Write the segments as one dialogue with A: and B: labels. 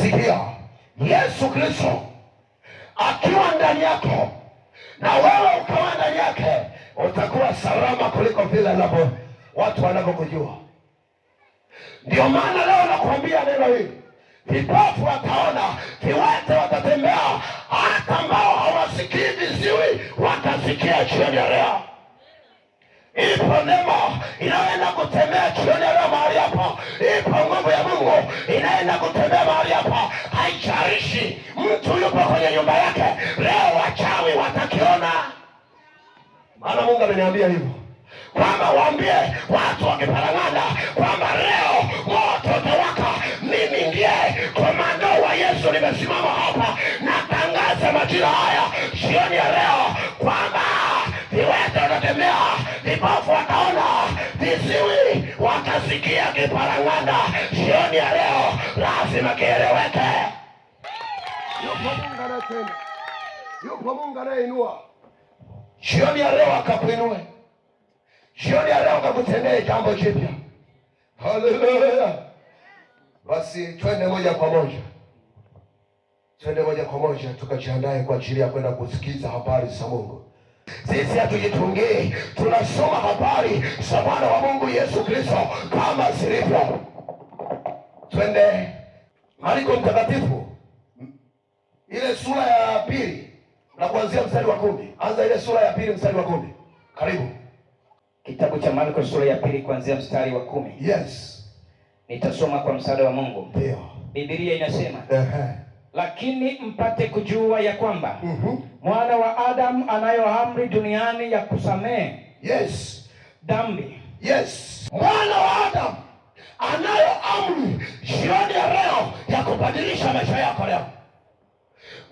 A: Sikia, Yesu Kristo akiwa ndani yako na wewe ukawa ndani yake, utakuwa salama kuliko vile anavyo watu wanavyokujua. Ndio maana leo nakuambia neno hili, vipofu wataona, viwete watatembea, hata ambao hawasikii viziwi watasikia jioni ya leo. Ipo neema inayoenda kutembea jioni ya leo mahali hapa. Ipo nguvu ya Mungu inaenda kutembea mahali hapa. Haijalishi mtu yupo kwenye nyumba yake leo, wachawi watakiona. Maana Mungu ameniambia hivyo kwamba waambie watu wa Kiparang'anda kwamba leo moto utawaka. Mimi ndiye komando wa Yesu, nimesimama hapa natangaza majira haya jioni ya leo kwamba viwete watatembea, vipofu wataona, viziwi watasikia. Kiparang'anda jioni ya leo lazima kieleweke. Yupo Mungu anayetenda, yupo Mungu anayeinua. Jioni ya leo akakuinue, jioni ya leo akakutendee jambo jipya. Haleluya! Basi twende moja kwa moja, twende moja kwa moja tukajiandae kwa ajili ya kwenda kusikiza habari za Mungu. Sisi hatujitungii, tunasoma habari za Bwana wa Mungu Yesu Kristo kama zilivyo. Twende Mariko Mtakatifu ile sura ya 2 na kuanzia mstari wa 10. Anza ile sura ya 2 mstari wa 10. Karibu.
B: Kitabu cha Marko sura ya 2 kuanzia mstari wa 10.
A: Yes.
B: Nitasoma kwa msaada wa Mungu.
A: Ndio.
B: Biblia inasema, lakini mpate kujua ya kwamba mwana wa Adamu anayo amri duniani ya kusamehe dhambi.
A: Yes. Mwana wa Adamu anayo amri jioni ya leo ya kubadilisha maisha yako leo.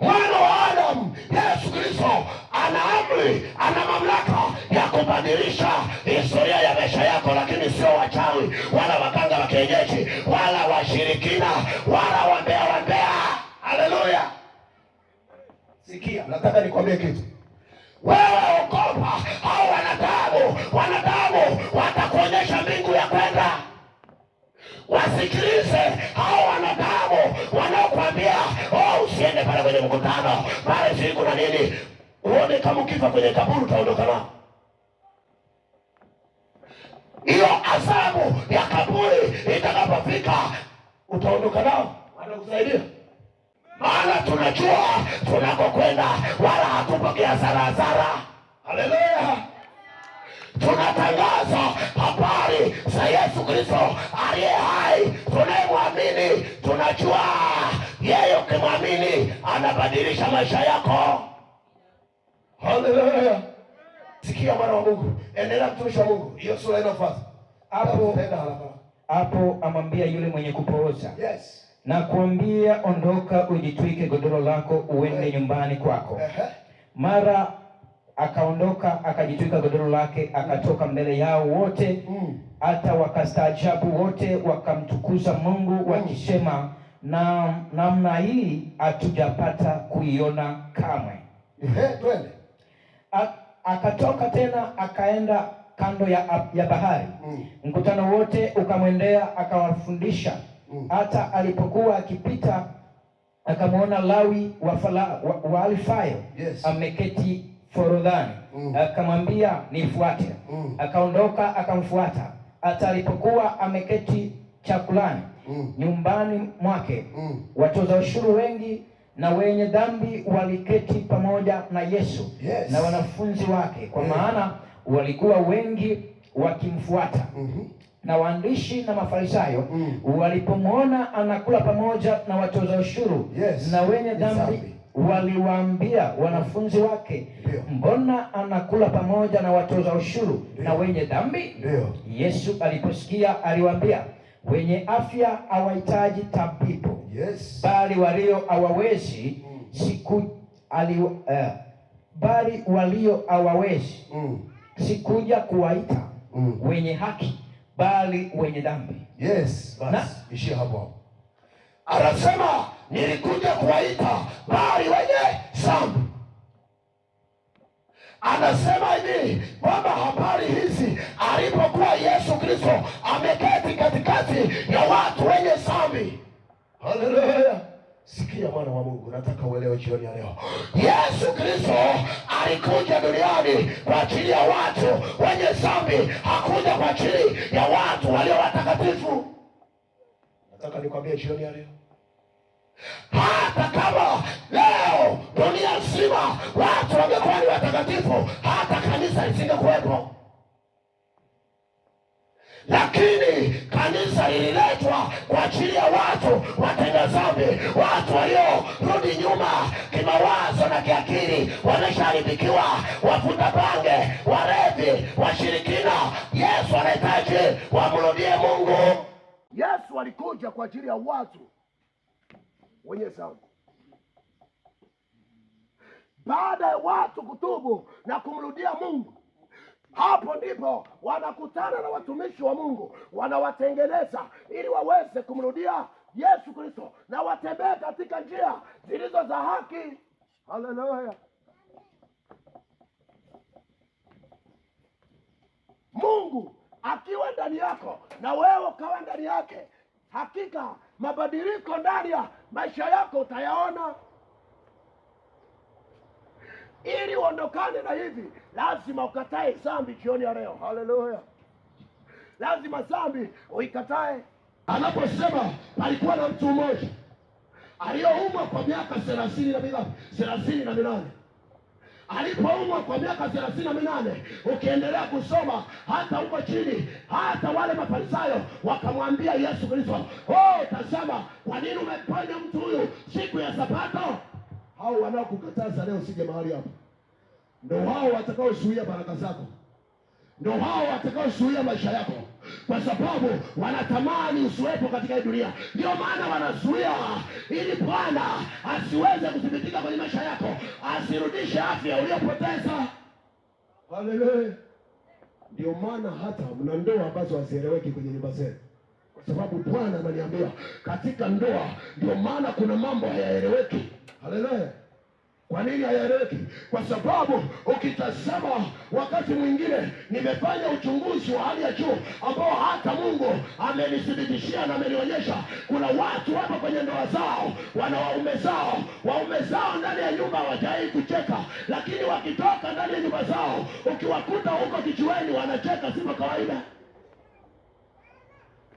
A: Mwana wa Adamu Yesu Kristo ana amri, ana mamlaka ya kubadilisha historia ya maisha yako, lakini sio wachawi wala waganga wa kienyeji wala washirikina wala wambea wambea. Haleluya! Sikia, nataka nikwambie kitu. Wewe ogopa hao wanadamu. Wanadamu watakuonyesha mbingu ya kwenda. Wasikilize hao wanadamu wanaokuambia, oh, usiende pale kwenye mkutano pale, si kuna nini. Uone kama ukifa kwenye kaburi utaondoka nao. Hiyo adhabu ya kaburi itakapofika utaondoka nao, watakusaidia. Maana tunajua tunakokwenda, wala hatupokea hasara. Haleluya! Tunatangaza habari za Yesu Kristo aliye hai, tunayemwamini. Tunajua yeye, ukimwamini anabadilisha maisha yako. Haleluya! Sikia mwana wa Mungu, endelea mtumishi wa Mungu, hiyo sura inafuata Tenda haraka.
B: Hapo amwambia yule mwenye kupooza,
A: Yes.
B: na kuambia, ondoka ujitwike godoro lako uende nyumbani kwako. Mara akaondoka akajitwika godoro lake akatoka mbele yao wote, hata wakastaajabu wote, wakamtukuza Mungu wakisema, na namna hii hatujapata kuiona kamwe.
A: Twende.
B: Akatoka tena akaenda kando ya bahari. Mkutano wote ukamwendea akawafundisha. Hata alipokuwa akipita akamwona Lawi wa Alfayo ameketi forodhani. Akamwambia, nifuate. Akaondoka akamfuata. Hata alipokuwa ameketi chakulani nyumbani mwake, watoza ushuru wengi na wenye dhambi waliketi pamoja na Yesu na wanafunzi wake, kwa maana walikuwa wengi wakimfuata. Na waandishi na Mafarisayo walipomwona anakula pamoja na watoza ushuru na wenye dhambi, waliwaambia wanafunzi wake, mbona anakula pamoja na watoza ushuru na wenye dhambi? Yesu aliposikia aliwaambia, wenye afya hawahitaji tabibu, bali walio hawawezi siku ali, bali walio hawawezi sikuja kuwaita wenye haki, bali wenye dhambi.
A: Yes, basi ishia hapo hapo. Anasema nilikuja kuwaita bali wenye dhambi. Anasema hivi kwamba habari hizi alipokuwa Yesu Kristo ameketi katikati ya watu wenye dhambi. Haleluya. Sikia mwana wa Mungu, nataka uelewe jioni ya leo, Yesu Kristo alikuja duniani kwa ajili ya watu wenye dhambi, hakuja kwa ajili ya watu walio watakatifu. Nataka nikwambie jioni ya leo, hata kama leo dunia nzima watu wangekuwa ni watakatifu, hata kanisa lisingekuwepo. Lakini kanisa lililetwa kwa ajili ya watu watenda dhambi, watu waliorudi nyuma kimawazo na kiakili, wameshaharibikiwa, wavuta bange, walevi, washirikina. Yesu anahitaji wamrudie Mungu. Yesu alikuja kwa ajili ya watu wenye dhambi. Baada ya watu kutubu na kumrudia Mungu, hapo ndipo wanakutana na watumishi wa Mungu, wanawatengeneza ili waweze kumrudia Yesu Kristo na watembee katika njia zilizo za haki. Haleluya! Mungu akiwa ndani yako na wewe ukawa ndani yake, hakika mabadiliko ndani ya maisha yako utayaona. Ili uondokane na hivi, lazima ukatae dhambi jioni ya leo. Haleluya! Lazima dhambi uikatae. Anaposema palikuwa na mtu mmoja aliyoumwa kwa miaka 38. Alipoumwa kwa miaka 38, ukiendelea kusoma hata huko chini, hata wale Mafarisayo wakamwambia Yesu Kristo, oh, tazama, kwa nini umemponya mtu huyu siku ya Sabato? Hao wanaokukataza leo usije mahali hapo, ndio hao watakaozuia baraka zako, ndio hao watakaozuia maisha yako, kwa sababu wanatamani usiwepo katika hii dunia. Ndio maana wanazuia ili Bwana asiweze kuthibitika kwenye maisha yako, asirudishe afya uliyopoteza. Haleluya! Ndio maana hata mna ndoa ambazo hazieleweki kwenye nyumba zenu, kwa sababu Bwana ananiambia katika ndoa, ndio maana kuna mambo hayaeleweki. Haleluya! Kwa nini hayaeleweki? Kwa sababu ukitazama, wakati mwingine nimefanya uchunguzi wa hali ya juu ambao hata Mungu amenithibitishia na amenionyesha, kuna watu hapa kwenye ndoa zao wana waume zao ndani ya nyumba hawajawahi kucheka, lakini wakitoka ndani ya nyumba zao ukiwakuta huko kijiweni wanacheka sivyo kawaida.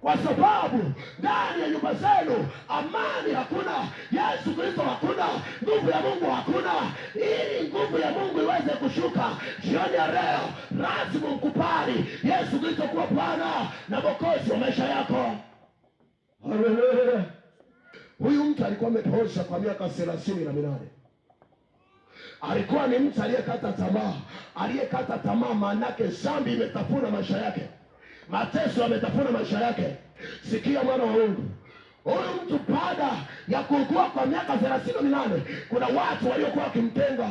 A: Kwa sababu ndani ya nyumba zenu amani hakuna, Yesu Kristo hakuna, nguvu ya Mungu hakuna. Ili nguvu ya Mungu iweze kushuka jioni ya leo, lazima mkubali Yesu Kristo kuwa Bwana na Mwokozi wa maisha yako. Haleluya! Huyu mtu alikuwa amepooza kwa miaka 38. Alikuwa ni mtu aliyekata tamaa, aliyekata tamaa, maanake dhambi imetafuna maisha yake, mateso yametafuna maisha yake. Sikia mwana wa Mungu, huyu mtu baada ya kuugua kwa miaka 38, kuna watu waliokuwa wakimtenga.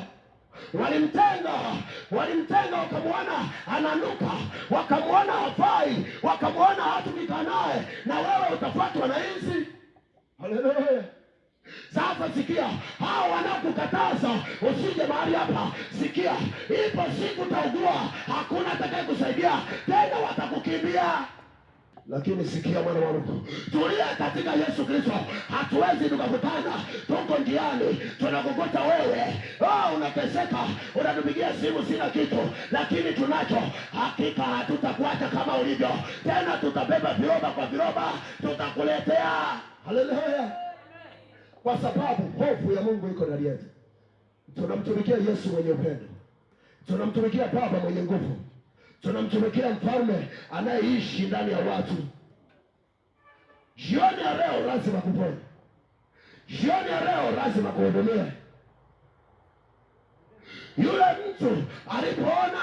A: Walimtenga, wakamwona ananuka, wakamwona hafai, wakamwona hatukikaa naye, na wewe utafuatwa na inzi. Haleluya! Sasa sikia, hao wanaokukataza usije mahali hapa, sikia, ipo siku utaugua, hakuna atakayekusaidia tena, watakukimbia. Lakini sikia mwana wa Mungu, tulia katika Yesu Kristo. Hatuwezi tukakutana, tuko njiani, tunakukuta wewe, oh, unateseka, unatupigia simu, sina kitu, lakini tunacho. Hakika hatutakuacha kama ulivyo, tena tutabeba viroba kwa viroba, tutakuletea. Haleluya! Kwa sababu hofu ya Mungu iko ndani yetu. Tunamtumikia Yesu mwenye upendo, tunamtumikia Baba mwenye nguvu, tunamtumikia mfalme anayeishi ndani ya watu. Jioni ya leo lazima kuponya, jioni ya leo lazima kuhudumia. Yule mtu alipoona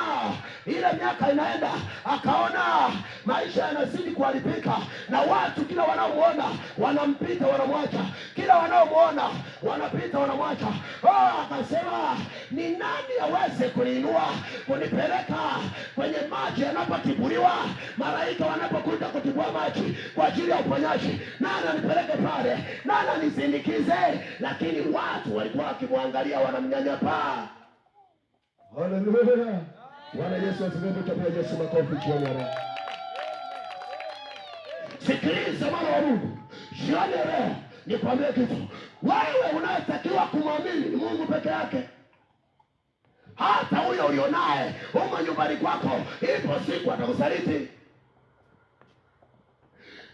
A: ile miaka inaenda, akaona maisha yanazidi kuharibika, na watu kila wanaomuona wanampita wanamwacha, kila wanaomuona wanapita wanamwacha. Oh, akasema ni nani aweze kuniinua kunipeleka kwenye maji yanapotibuliwa, malaika wanapokuja kutibua maji kwa ajili ya uponyaji? Nani anipeleke pale? Nani anisindikize? Lakini watu walikuwa wakimwangalia wanamnyanyapaa. Haleluya! Bwana Yesu asifiwe. Tupie Yesu makofi jioni ya leo. Sikiliza mwana wa Mungu, jioni ya leo nikwambie kitu. Wewe unayetakiwa kumwamini ni Mungu peke yake. Hata huyo ulionaye huko nyumbani kwako, ipo siku atakusaliti.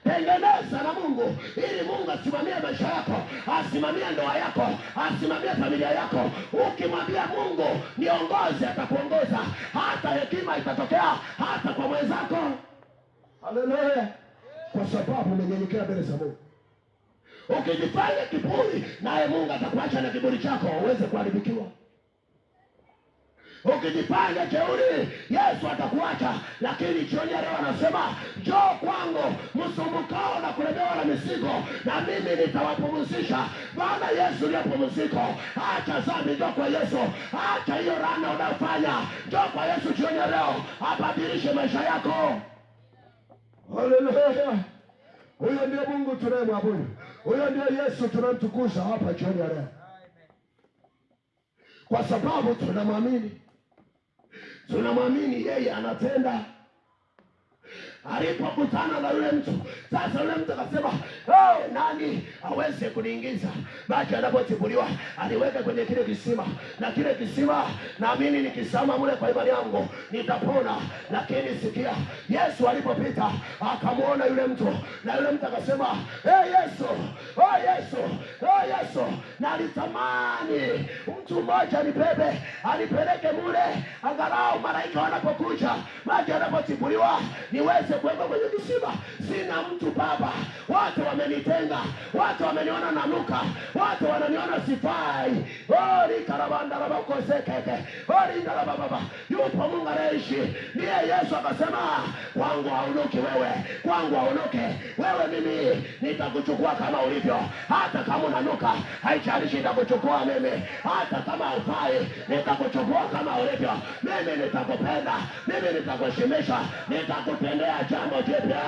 A: Tengeneza na Mungu ili Mungu asimamie maisha yako, asimamie ndoa yako, asimamie familia yako. Ukimwambia Mungu niongoze, atakuongoza. Hata hekima itatokea hata kwa mwenzako. Haleluya! Kwa sababu umenyenyekea mbele za Mungu. Ukijifanya kiburi, naye Mungu atakuacha na kiburi chako uweze kuharibikiwa. Ukijifanya jeuri, Yesu atakuacha. Lakini jioni ya leo anasema, njoo kwangu msumbukao na kulemewa na mizigo, na mimi nitawapumzisha. Bwana Yesu ndiyo pumziko. Acha dhambi, njoo kwa Yesu. Acha hiyo laana unayofanya, njoo kwa Yesu jioni ya leo, abadilishe maisha yako. Haleluya! Huyo ndio Mungu tunayemwabudu, huyo ndio Yesu tunamtukuza hapa jioni ya leo, kwa sababu tunamwamini, tunamwamini yeye anatenda. Alipokutana na yule mtu sasa, yule mtu akasema, oh, nani aweze kuniingiza? Maji anapotibuliwa aliweka kwenye kile kisima, na kile kisima naamini nikisama mle kwa imani yangu nitapona. Lakini sikia, Yesu alipopita akamwona yule mtu, na yule mtu akasema, hey, Yesu, oh, Yesu, oh, Yesu, nalitamani mtu mmoja anibebe anipeleke mule, angalau malaika wanapokuja maji yanapotibuliwa niweze kuwekwa kwenye kisima. Sina mtu Baba, watu wamenitenga, watu wameniona nanuka, watu wananiona sifai. Orikarabandarabakosekeke orindarabababa. Yupo Mungu anayeishi, ndiye Yesu akasema, kwangu haunuki wewe, kwangu haunuke wewe, mimi nitakuchukua kama ulivyo, hata kama unanuka, haijalishi, nitakuchukua mimi, hata kama haufai, nitakuchukua kama ulivyo. Mimi nitakupenda, mimi nitakuheshimisha, nitakutendea jambo jipya.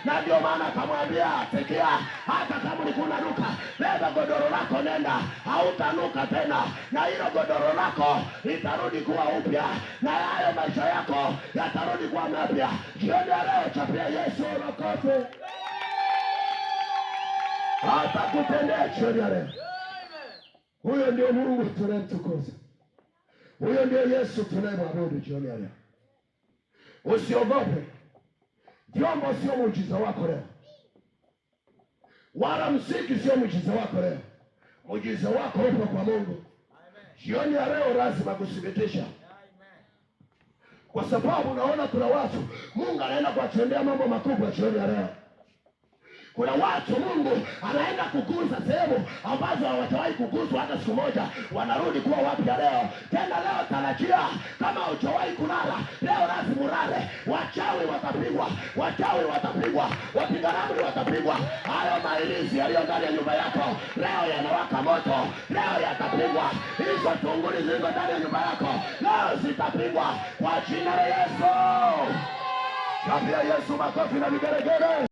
A: Na ndio maana akamwambia, sikia, hata kama ulikuwa unanuka, beba godoro lako, nenda, hautanuka tena, na hilo godoro lako litarudi kuwa upya, na hayo maisha yako yatarudi kuwa mapya. Jioni ya leo, chapia Yesu makofi, atakutendea jioni ya leo. Huyo ndio Mungu tunayemtukuza, huyo ndio Yesu tunayemwabudu jioni ya leo. Usiogope, vyombo sio muujiza wako leo, wala mziki sio muujiza wako leo. Muujiza wako upo kwa Mungu. Jioni ya leo lazima kuthibitisha, kwa sababu unaona kuna watu Mungu anaenda kuwatendea mambo makubwa jioni ya leo. Kuna watu Mungu anaenda kugusa sehemu ambazo hawajawahi kuguswa hata siku moja, wanarudi kuwa wapya leo. Tena leo tarajia, kama hujawahi kulala leo lazima ulale. Wachawi watapigwa, wachawi watapigwa, wapiga ramli watapigwa. Hayo mailizi yaliyo ndani ya nyumba yako leo yanawaka moto, leo yatapigwa. Hizo tunguli zilizo ndani ya nyumba yako leo zitapigwa kwa jina la Yesu. Chapia Yesu makofi na vigelegele.